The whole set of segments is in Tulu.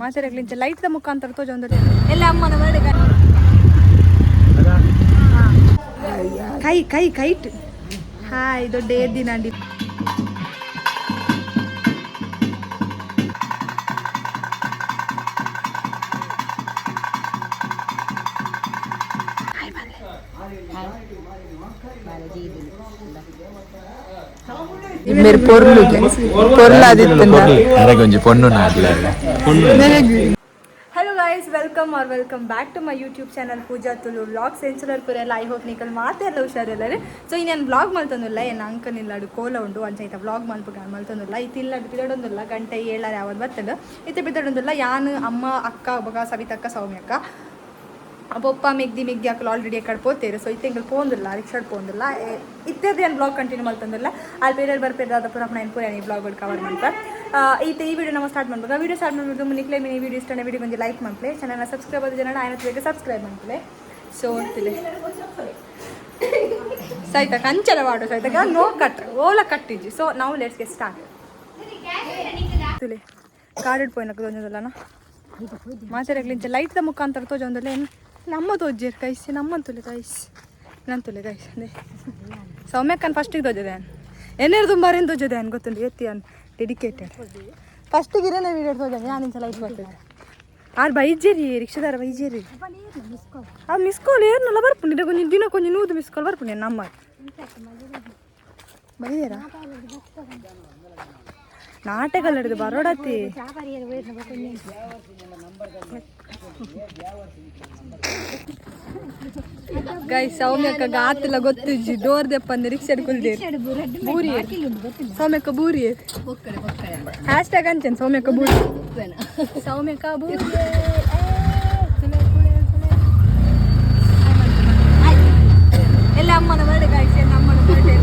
ಮಾತೆರೆಗ್ಲಿಂಚ ಲೈಟ್ ದ ಮುಖಾಂತರ ತೋಜೊಂದುಲ್ಲೆರ್. ಎಲ್ಲ ಅಮ್ಮನ ಬರ್ಡೆ. ಕೈ ಕೈ ಕೈಟ್ ಹಾಯ್ ದೊಡ್ಡ ಏದ್ದಿನಾಂಡಿ. ಮೇರ್ ಪೊರ್ಲುಗೆ ಪೊರ್ಲಾದಿತ್ತುಂಡ. ಅರೆಗೊಂಜಿ ಪೊಣ್ಣು ನಾಡ್ಲ. Hello guys, welcome or welcome back to my YouTube channel Pooja Tulu vlogs. ಎಂಚಲರ್ ಪೂರೆಲ್ಲ? I hope ನಿಕಲ್ ಮಾತೆರ್ಲ ಹುಷಾರಿಲ್ಲರೆ. ಸೊ ಇನ್ನೇನು ವ್ಲಾಗ್ ಮಲ್ತೊಂದುಲ್ಲ. ಏನು ಅಂಕನ್ ಇಲ್ಲಡು ಕೋಲ ಉಂಡು ಅಂಚ ವ್ಲಾಗ್ ಮಲ್ಪುಗ ಮಲ್ತೊಂದುಲ್ಲ. ಇತ್ತು ಇಲ್ಲಡು ಪಿದಡೊಂದುಲ್ಲ. ಗಂಟೆ 7 ಯಾವತ್ತು ಬರ್ತದೆ. ಇತ್ತೆ ಪಿದಡೊಂದುಲ್ಲ ಯಾನ್, ಅಮ್ಮ, ಅಕ್ಕ, ಬೊಕ ಸವಿತಕ್ಕ, ಸೌಮ್ಯಕ್ಕ, ಬೊಪ್ಪ, ಮೆಗ್ದಿ ಮೆಗ್ದಿ ಅಕ್ಕಲು ಆಲ್ರೆಡಿ ಅಕ್ಕಡೆ ಪೋತೇರು. ಸೊ ಇತ್ತೆ ಎಂಕಲ್ ಪೋಂದುಲ್ಲ, ರಿಕ್ಷಾಡ್ ಪೋಂದುಲ್ಲ. ಇತ್ತೆದ ಏನು ಬ್ಲಾಗ್ ಕಂಟಿನ್ಯೂ ಮಲ್ತೊಂದುಲ್ಲ. ಅಲ್ಲಿ ಬೇರೆ ಬರ್ಪೇರು ದಾದ ಪೂರ ನಾನು ಪೂರ ಈ ಬ್ಲಾಗ್ ಕವರ್ ಮಾಡ್ತ. ಈತ ಈ ವಿಡಿಯೋ ನಮ್ಮ ಸ್ಟಾರ್ಟ್ ಮಾಡ್ಬೇಕು. ವಿಡಿಯೋ ಸ್ಟಾರ್ಟ್ ಮಾಡ್ಬೇಕು ಮುನಿಕ್ಲೆ ಈ ವಿಡಿಯೋ ಇಷ್ಟ ವಿಡಿಯೋ ಒಂಜಿ ಲೈಕ್ ಮಾಡ್ಲೆ. ಚಾನಲ್ನ ಸಬ್ಸ್ಕ್ರೈಬ್ ಆದ ಜನ ಆಯ್ತು ಬೇಗ ಸಬ್ಸ್ಕ್ರೈಬ್ ಮಾಡ್ಲೆ. ಸೊ ಓದ್ತಿಲೆ ಸೈತ ಕಂಚಲ ವಾಡು ಸೈತ ನೋ ಕಟ್ ಓಲ ಕಟ್ಟಿಜ್ಜಿ. ಸೊ ನಾವು let's get start. ತುಲೆ ಕಾಡಿಡ್ ಪೋಯಿನకు ತೋಜೊಂದುಲ್ಲನ. ಮಾತೆರೆಗ್ಲಿಂಚ ಲೈಟ್ ದ ಮುಖಾಂತರ ತೋಜೊಂದುಲ್ಲ. ಏನು ನಮ್ಮ ತೋಜ್ಜೆರ್ ಗೈಸ್, ನಮ್ಮ ತುಲೆ ಗೈಸ್, ನನ್ನ ತುಲೆ ಗೈಸ್. ಅದೇ ಸೌಮ್ಯಕ್ಕನ್ ಫಸ್ಟಿಗೆ ತೋಜದೆ. ಎನ್ನೇರು ತುಂಬಾರೇನು ತೋಜದೆ ಅನ್ ಗೊತ್ತುಂಟು ಎತ್ತಿ ಅನ್ ಡೆಡಿಕೇಟೆಡ್. ಫಸ್ಟಿಗೆ ಇರೇನೆ ವೀಡಿಯೋ ತೋಜನೆ. ನಾನು ಇಂಚ ಲೈಟ್ ಬರ್ತದೆ. ಆರ್ ಬೈಜೇರಿ, ರಿಕ್ಷಾದಾರ ಬೈಜೇರಿ. ಆ ಮಿಸ್ ಕಾಲ್ ಏರ್ನಲ್ಲ ಬರ್ಪುಂಡು. ಕೊಂಚ ದಿನ ಕೊಂಚ ನೂದು ಮಿಸ್ ಕಾಲ್ ಬರ್ಪುಂಡು. ನಮ್ಮ ಬೈದೇರಾ ನಾಟಕಲ್ ಹಿಡಿದು ಬರೋಡತಿ. ಗೈ ಸೌಮ್ಯಕ್ಕ ಗಾತಿಲ್ಲ ಗೊತ್ತಿಜ್ಜಿ. ಡೋರ್ ದೆಪ್ಪಂದು ರಿಕ್ಷಾ ಕುಲ್ದೇರ್ ಬೂರಿ. ಸೌಮ್ಯಕ್ಕ ಬೂರಿ ಹ್ಯಾಶ್ ಟ್ಯಾಗ್ ಅಂಚೇನು. ಸೌಮ್ಯಕ್ಕ ಬೂರಿ, ಸೌಮ್ಯಕ್ಕ ಬೂರಿ. ಎಲ್ಲ ಅಮ್ಮನ ಬರ್ಡೆ ಗಾಯ್ಸ್, ಅಮ್ಮನ ಬರ್ಡೇ.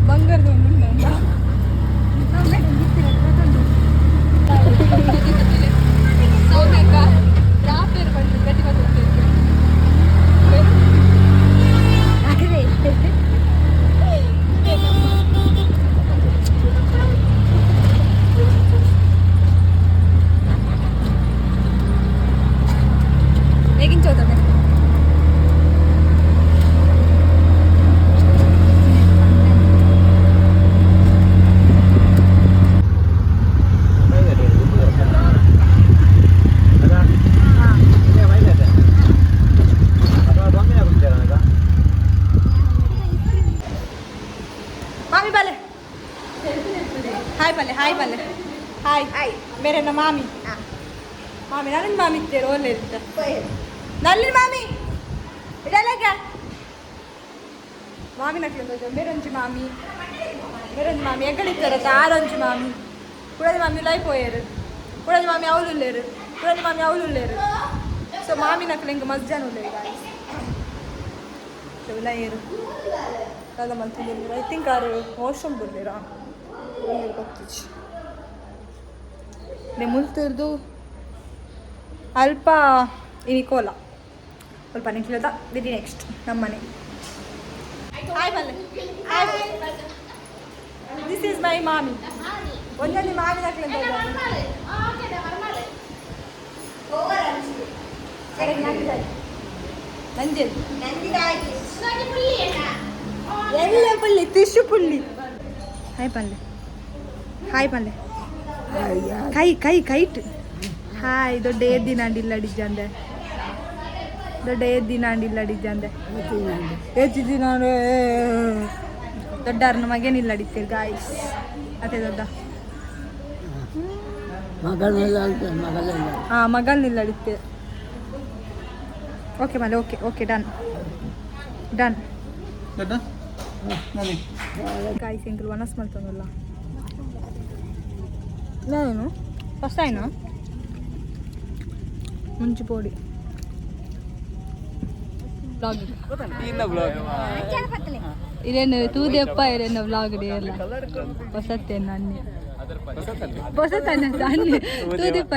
ಬಂಗಾರದ ಒಂದು ಉಂಟು. ಸೌಮ್ಯಕ್ಕ ರಾಪೇರು ಬಂದು ಗಟ್ಟಿ ಬಂದು. ಹೇಗಿನ ಚೌತದೆ? ಮಾಮಿ ಬಲೆ, ಹಾಯ್ ಬಲೆ, ಹಾಯ್ ಬಲೆ, ಹಾಯ್ ಹಾಯ್. ಮೇರೆನ ಮಾಮಿ, ಮಾಮಿ ನನ್ನ ಮಾಮಿ ಇತ್ತೇರು ಒಳ್ಳೆ ಇರುತ್ತೆ. ನಲ್ಲಿನ ಮಾಮಿ ಇದೆಲ್ಲ ಮಾಮಿ ನಕ್ಲು. ಮೇರೊಂಜಿ ಮಾಮಿ, ಮೇರೊಂಜಿ ಮಾಮಿ ಎಕ್ಕಡಿತ್ತಾರೆ. ಆರೊಂಜಿ ಮಾಮಿ, ಕುಡದಿ ಮಾಮಿ ಲೈಫ್ ಪೋಯರು. ಕುಡದಿ ಮಾಮಿ ಅವಳುಲ್ಲೇರು, ಕುಡದಿ ಮಾಮಿ ಅವಳುಲ್ಲೇರು. ಸೊ ಮಾಮಿ ನಕ್ಲು ಹಿಂಗೆ ಮಸ್ತ್ ಜನ ಉಲ್ಲೇರು ಗಾಯ್ಸ್. ಸೊ ಇಲ್ಲ ಏರು ದಾದ ಮಲ್ತೊಂದುಲ್ಲೆರ್. I think ಆರು ವಾಶ್ರೂಮ್ ಬುಲ್ಲೇರಾ ಗೊತ್ತಿಜ್ಜಿ. ನೆ ಮುಲ್ತಿರ್ದು ಅಲ್ಪ ಇನಿ ಕೋಲ ಸ್ವಲ್ಪ ನಿಖಿಲದ ವಿಧಿ. ನೆಕ್ಸ್ಟ್ ನಮ್ಮನೆ. ಹಾಯ್ ಬಲ್ಲೆ, ಹಾಯ್. This is my ಮಾಮಿ. ಒಂದೊಂದು ಮಾಮಿ ನಕ್ಲು. ನಂಜೆ ಎಲ್ಲ ಪುಳ್ಳಿ ತಿಶು ಪುಳ್ಳಿ. ಹಾಯ್ ಪಲ್ಲೆ, ಹಾಯ್ ಪಲ್ಲೆ. ಕೈ ಕೈ ಕೈಟ್ ಹಾಯ್. ದೊಡ್ಡ ಏದ್ದಿನಾಂಡಿ ಇಲ್ಲಡಿಜ್ಜಂದೆ, ದೊಡ್ಡ ಏದ್ದಿನಾಂಡಿ ಇಲ್ಲಡಿಜ್ಜಂದೆ ಏಚಿದಿನಾಂಡು. ದೊಡ್ಡಾರ್ನ ಮಗೇನಿಲ್ಲ ಅಡಿತೇವೆ ಗಾಯ್ಸ್. ಅದೇ ದೊಡ್ಡ ಹಾಂ ಮಗನಿಲ್ಲ ಅಡಿತೆ. ಓಕೆ ಮಲೆ, okay okay, done done guys. ಎಂಕಲ್ ವನಸ್ ಮಲ್ತೊಂದುಲ್ಲ. ನಾನು ಫಸ್ಟ್ ಆಯ್ನ ಮುಂಚಿ ಪೋಡಿ ವ್ಲಾಗ್. ಇದೇನು ತೂದೆಪ್ಪ, ಇದೇನು ವ್ಲಾಗ್ ಎಲ್ಲ ಹೊಸತ್ತೇನು. ಅನ್ನಿ ಪೊಸತನ ತಾನೆ ತೂದಿಪ್ಪ.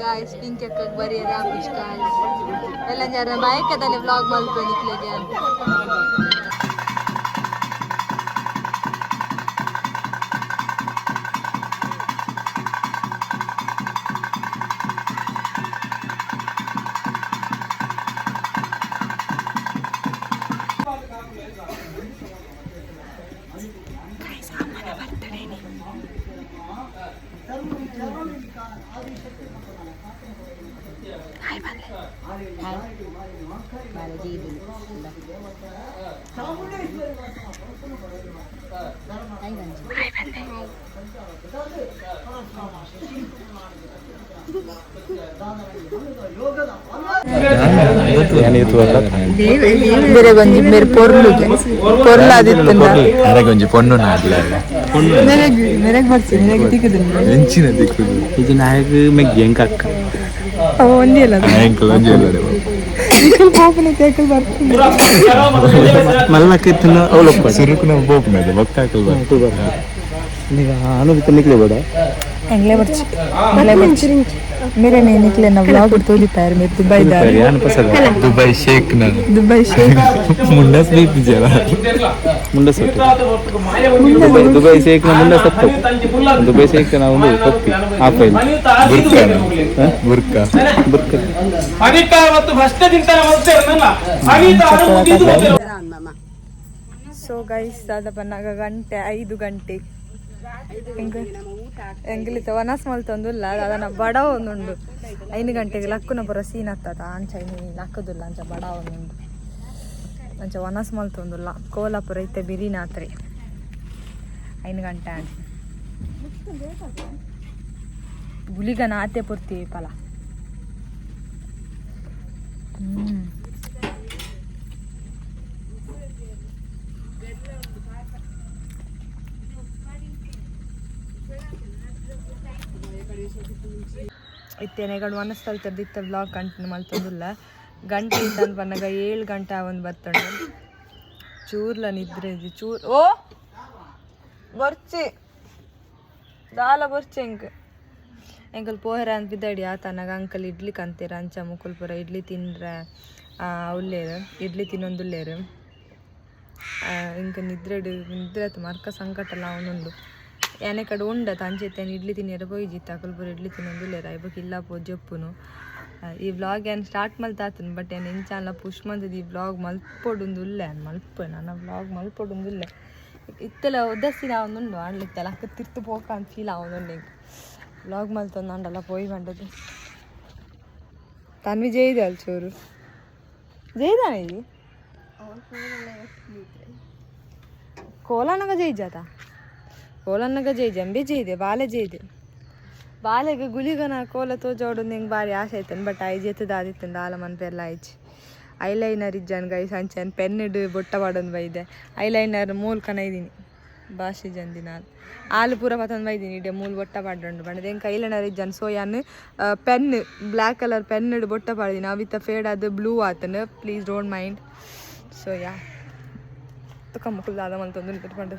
ಗಾಯ್ಸ್, ಪಿಂಕ್ ಅಕ್ಕಗ್ ಬರಿ ರಾಮೇಶ್. ಗಾಯ್ಸ್, ಎಲ್ಲ ಜನ ಬಯಕದಲ್ಲಿ ವ್ಲಾಗ್ ಮಲ್ಪೆ ನಿಕ್ಲೆಗೆ. ಬೇರೆ ಒಂಜಿ ಮೇರ್ ಪೊರ್ಲುಗೆ ಪೊರ್ಲು ಆದಿತ್ತುಂಡ. ಅರೆಗ್ ಒಂಜಿ ಪೊಣ್ಣು ನಾಡ್ಲ. ಮೇರೆಗ್ ಮೇರೆಗ್ ಬರ್ಸಿ ಮೇರೆಗ್ ತಿಕ್ಕುದುಂಡು. ಎಂಚಿನ ದಿಕ್ಕುದು? ಇದು ನಾಯಕ ಮೆಗ್ಗಿ ಎಂಕ ಅಕ್ಕ. ಅವ ಒಂಜಿ ಅಲ್ಲ. ಎಂಕಲ್ ಒಂಜಿ ಇಲ್ಲ. ನಿಕುಲ್ ಪೋಪುನ ತೇಕಲ್ ಬರ್ಪುಂಡು. ಮಲ್ಲಕ್ಕ ಇತ್ತಿನ ಅವಳು. ಸುರುಕು ನಾವು ಪೋಪುನದು ಬೊಕ್ಕ ಅಕಲ್. ಅನು ಬಿತ್ತ ನಿಕ್ಲೆ ಬೇಡ. ಎಂಗ್ಲೇ ಬರ್ಚಿ, ಎಂಗ್ಲೇ ಬರ್ಚಿ. ಮೇರೆ ನಿಕ್ಲೆ ನಾ ವ್ಲಾಗ್ ತೋಲಿಪಾಯರ್ ಮೇರ್ ದುಬೈ ದಾರ್. ಯಾನ್ ಪಸದ. ದುಬೈ ಶೇಕ್ ನಾನು. ದುಬೈ ಶೇಖ್. ಮುಂಡ ಸ್ಲೀಪ್ ಜಲ. ಮುಂಡ ಸೊಟ್ಟು ದುಬೈ ದುಬೈ ಶೇಕ್ ನ ಮುಂಡ ಸತ್ತು ದುಬೈ ಶೇಕ್ ನ ಒಂದು ಕೊಪ್ಪಿ ಆಪಲ್. ಬುರ್ಕ ಬುರ್ಕ. ಬುರ್ಕ. ಸೊ ಗೈಸ್, ದಾದ ಪನ್ನಗ ಗಂಟೆ 5 ಗಂಟೆ. ಎಂಗ್ಲಿತ ವನಸ್ ಮಲ್ತೊಂದುಲ್ಲ. ಅದನ್ನ ಬಡ ಒಂದುಂಡು. 5 ಗಂಟೆಗೆ ಲಕ್ಕುನ ಪೂರ ಸೀನ್ ಹತ್ತದ. ಅಂಚ ಇನಿ ಲಕ್ಕುದುಲ್ಲ. ಅಂಚ ಬಡ ಒಂದುಂಡು. ಅಂಚ ವನಸ್ ಮಲ್ತೊಂದುಲ್ಲ. ಕೋಲಾಪುರ ಇತ್ತೆ ಬಿರಿನಾತ್ರಿ 5 ಗಂಟೆ ಆಂಡ್. ಗುಳಿಗನ ಆತೆ ಪೊರ್ತಿ ಪಲ. ಇತ್ತೆ ನೆಗಡು ವನಸ್ಥಳ ಇತ್ತ ವ್ಲಾಗ್ ಕಂಟಿನ್ಯೂ ಮಲ್ತೊಂದುಲ್ಲ. ಗಂಟೆ ಇತ್ತ ಪನ್ನಗ 7 ಗಂಟೆ ಒಂದು ಬತ್ತುಂಡು. ಚೂರ್ಲ ನಿದ್ರೆ ಇಜ್ಜಿ ಚೂರ್. ಓ ಬೊರ್ಚಿ, ದಾಲ ಬೊರ್ಚಿ. ಎಂಕ್ ಎಂಕಲ್ ಪೋಹೆರ ಅಂತ ಬಿದ್ದಾಡಿ ಆತನಾಗ ಅಂಕಲ್ ಇಡ್ಲಿ ಕಂತೀರ. ಅಂಚ ಮುಕುಲ್ ಪೂರ ಇಡ್ಲಿ ತಿನ್ರೆ ಉಲ್ಲೇರು, ಇಡ್ಲಿ ತಿನ್ನೊಂದುಲ್ಲೇರು. ಇಂಕ ನಿದ್ರೆ ನಿದ್ರೆ ಆತು. ಮರ್ಕ ಸಂಕಟಲ ಅವನುಂಡು. ಯಾನೆ ಕಡೆ ಉಂಡ ಅಂಚೆತ್ತೇನು ಇಡ್ಲಿ ತಿನ್ನಿರ ಪೋಯಿಜಿತ್ತ. ಅಕುಲ್ ಪೂರ ಇಡ್ಲಿ ತಿನ್ನೊಂದುಲ್ಲೇರು. ಐಬಕ್ ಇಲ್ಲ ಪೋ ಜೊಪ್ಪುನು. ಈ ವ್ಲಾಗ್ ಏನು ಸ್ಟಾರ್ಟ್ ಮಲ್ತಾತನು, ಬಟ್ ಏನು ಎಂಚಾಲ ಪುಷ್ ಮಂತದ ಈ ವ್ಲಾಗ್ ಮಲ್ಪೊಡುಂದುಲ್ಲೆ. ಮಲ್ಪ ನನ್ನ ವ್ಲಾಗ್ ಮಲ್ಪೊಡುಂದುಲ್ಲೆ. ಇತ್ತೆಲ ಉದಾಸೀನ ಆವೊಂದುಂಡು. ಆಂಡ್ಲಿತ್ತೆಲ ಅಕ್ಕ ತಿರ್ತು ಪೋಕ ಅಂತ ಫೀಲ್ ಆವೊಂದುಂಡು. ಎಂಕ್ ವ್ಲಾಗ್ ಮಲ್ತೊಂದು ಪೋಯಿ ಪಂಡದು. ತನ್ವಿ ಜೈದೆ ಅಲ್ ಚೂರು ಜೈದಾನೆ. ಈ ಕೋಲನಗ ಜೈಜಾತ, ಕೋಲನ್ನಗ ಜೈಜೆ ಅಂಬೆ ಜೈದೆ ಬಾಲೆ ಜೈದೆ. ಬಾಲೆಗ್ ಗುಳಿಗನ ಕೋಲ ತೋಜೋಡು ನಿಂಗೆ ಬಾರಿ ಆಸೆ ಆಯ್ತನ್. ಬಟ್ ಐಜ್ ಎತ್ತದ ಆದಿತ್ತನ್ ದಾಲ ಮನ್ಪೆಲ್ಲ ಆಯ್ಚಿ. ಐಲೈನರ್ ಇಜ್ಜಾನ್ ಗೈಸ್. ಅಂಚನ್ ಪೆನ್ನಿಡ್ ಬೊಟ್ಟ ಪಾಡೊಂದು ಬೈದೆ. ಐಲೈನರ್ ಮೂಲ್ ಕನ ಇದ್ದೀನಿ ಭಾಷೆ ಜಂದಿನ ಆಲು ಪೂರ ಪತೊಂದು ಬೈದೀನಿ. ಇಡೆ ಮೂಲು ಬೊಟ್ಟ ಪಾಡೊಂಡು ಬಣ್ಣದ ಎಂಕ್ ಐಲೈನರ್ ಇಜ್ಜಾನ್. ಸೊ ಯಾನ್ ಪೆನ್, ಬ್ಲ್ಯಾಕ್ ಕಲರ್ ಪೆನ್ನಿಡ್ ಬೊಟ್ಟ ಪಾಡಿದೀನಿ. ಅವಿತ ಫೇಡ್ ಅದು ಬ್ಲೂ ಆತನ. Please don't mind. So yeah, ತುಕ ಮುಕುಲ್ ದಾದ ಮಲ್ತೊಂದು ಪಂಡ.